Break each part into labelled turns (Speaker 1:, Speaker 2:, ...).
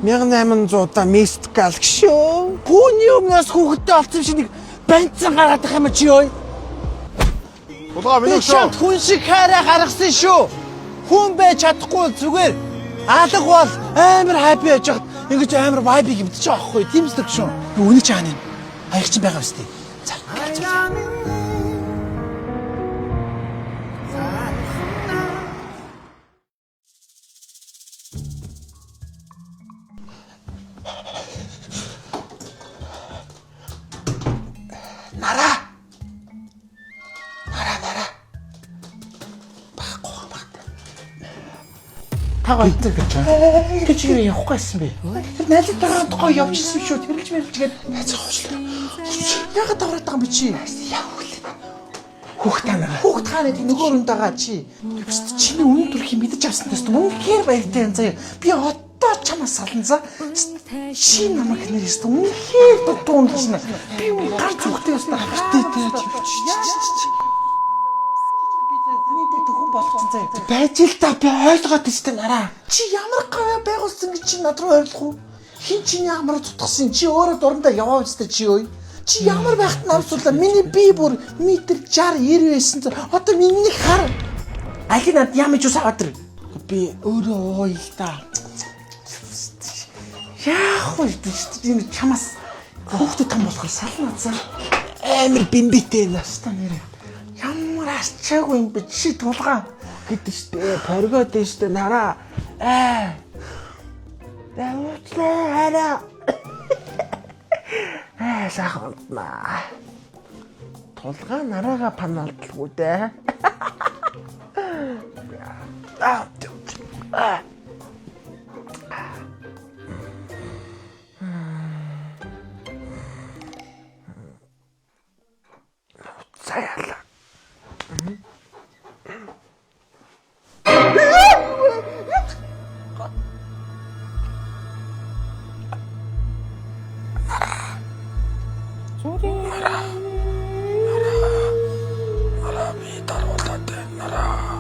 Speaker 1: 1800 удаа missed call гшөө. Хүүний өмнөөс хүүхэдтэй олцсон шиг нэг банцсан гаргаад их юм чи ой.
Speaker 2: Тулгаа
Speaker 1: Би
Speaker 2: минь
Speaker 1: чамд
Speaker 2: шүү.
Speaker 1: хүн шиг хайраа гаргасан шүү. Хүн байж чадахгүй бол зүгээр алга бол амар happy байж хад ингэж амар vibe-ыг эвдэж байгаа байхгүй тийм зүг шүү. Би үний чаана юм. Аяг чинь байгаа үстэй. За. За. Нараа. Нараа нараа. Баггүй баг.
Speaker 3: Та гоё гэж байна. Гэж юу явахгүй байсан бэ?
Speaker 1: Тэр найзтайгаа гоё явчихсан шүү. Тэрэлж мэрэлжгээд
Speaker 3: Найзгаа уучлаа.
Speaker 1: ягаад давраад байгаа юм бэ чи?
Speaker 3: Яв хөлөө. Хүүхд та нараа.
Speaker 1: Хүүхд хаана гэдэг нөгөө өрөнд байгаа чи. Бис чиний үнэн төрхийг мэдэж авсан тест үнэхээр баяртай юм заяа. Би одоо чамаас салан за. Чи намайг нэр өст үнэхээр дутуу унтсан. Би гар зүгтэй өст авчтай тий. Би заяа хүний дээр хүн болгоцсон заяа.
Speaker 3: Байж л та би ойлгоод өстэй нараа.
Speaker 1: Чи ямар гавьяа байгуулсан гэж чи над руу ойрлох уу? Хин чиний амар тутгсан? Чи өөрөө дурандаа яваа үстэй чи өө. Чи ямар байхад намсуулаа? Миний би бүр метр 60 90 байсан. Одоо миний хар. Аль над ямар ч ус аваад ир.
Speaker 3: Би өөрөө ууя л та.
Speaker 1: Яах вэ? Энэ чамаас хүүхдэд том болохоор сална за.
Speaker 3: Амар бимбитэй нас.
Speaker 1: Та нэрээ. Ямар арчаагүй юм бэ? Чи тулгаан.
Speaker 3: Гэдэг штэ. Поргоод штэ нараа. Аа. Давуучлаа хараа. Аа сайхан унтнаа. Тулгаа нараага панаалдалгүй дээ. Аа. Аа. Заяалаа.
Speaker 2: Нараа би даруулаад байна. Нараа.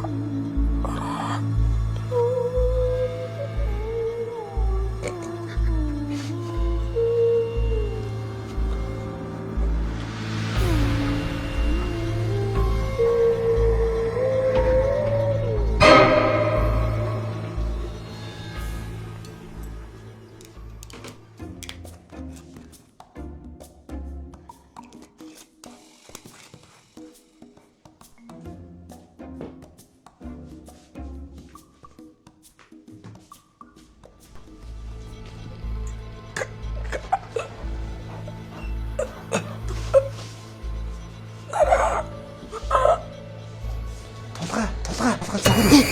Speaker 1: Тулгаа, тулгаа, тулгаа зүгээр.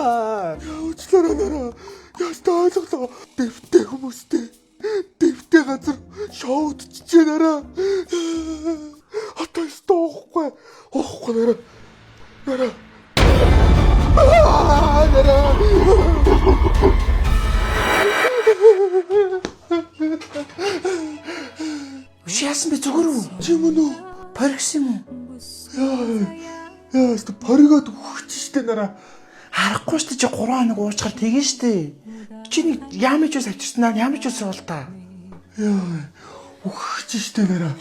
Speaker 2: Уучлаарай нараа. Ястаа ойлголоо. Дэвтэй хүмүүстэй. Дэвтэй газар шоудчихжээ нараа. Одоо өстө уухгүй. Уухгүй нараа. Нараа. Аа нараа.
Speaker 1: Чи яасан бэ зүгээр үү?
Speaker 2: Чи мөн үү?
Speaker 1: Поргисон юм уу?
Speaker 2: Яа, яа, өстө поргоод үхэж штэ нараа.
Speaker 1: Харахгүй шүү дээ чи 3 хоног уучгаар тэгэн шүү дээ. Чи нэг яамч ус авчирсан аа яамч ус уул та.
Speaker 2: Яа, үхэж штэ нараа.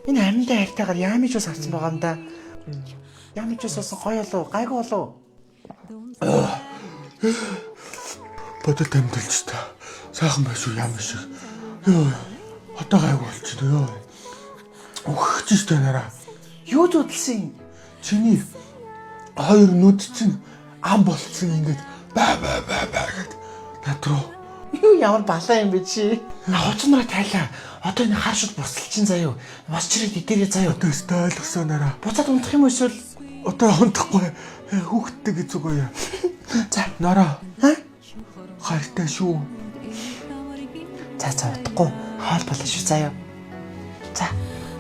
Speaker 1: Энэ амьдаа хайртайгаар яамч ус авсан байгаа юм да. Яамч ус уусан гоё болов гайгүй болов.
Speaker 2: Бодит амьдлж та. Сайхан байх шүү яам шиг. Йоо. Одоо гайгүй болчихно ёо. Үхэж штэ нараа.
Speaker 1: Юу зүдэлсэн юм?
Speaker 2: Чиний хоёр нүд чинь ам болцсон ингээд ба ба ба ба гэд над руу
Speaker 1: Юу ямар балаа юм бэ чи? Хуцнараа тайлаа. Одоо энэ хар шууд бусалчин заяо. Бос чирээд идэрээ заяо.
Speaker 2: одоо өстө ойлгосон нараа.
Speaker 1: Буцаад унтах юм уу эсвэл
Speaker 2: Одоо унтахгүй хүүхдтэй гэж үг яа.
Speaker 1: за
Speaker 2: Нараа
Speaker 1: ха?
Speaker 2: хайртай шүү.
Speaker 1: За за удахгүй хоол болно шүү заяо. За.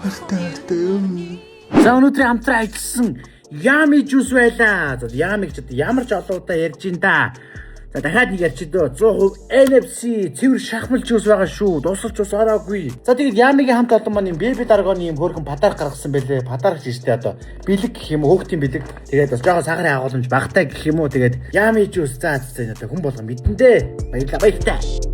Speaker 2: Хайртай хайртай юм.
Speaker 3: За өнөөдрийн хамтран ажилласан Yami juice байлаа. За Yami гэж одоо ямар ч олон удаа ярьж ин да.
Speaker 4: За, дахиад нэг ярьчих дөө. 100% NFC цэвэр шахмал juice байгаа шүү. Дусалж ус ороогүй. За, тэгээд Yami-гийн хамт олон маань юм Baby Dragon юм хөөрхөн подарок гаргасан байлээ. Подарок ч гэжтэй, одоо бэлэг гэх юм уу, хөөхтийн бэлэг. Тэгээд бас жоохон сахарын агуулмж багтай гэх юм уу. Тэгээд Yami juice, за за, одоо хүн болгон мэдэн дээ. Баярлалаа, баяртай.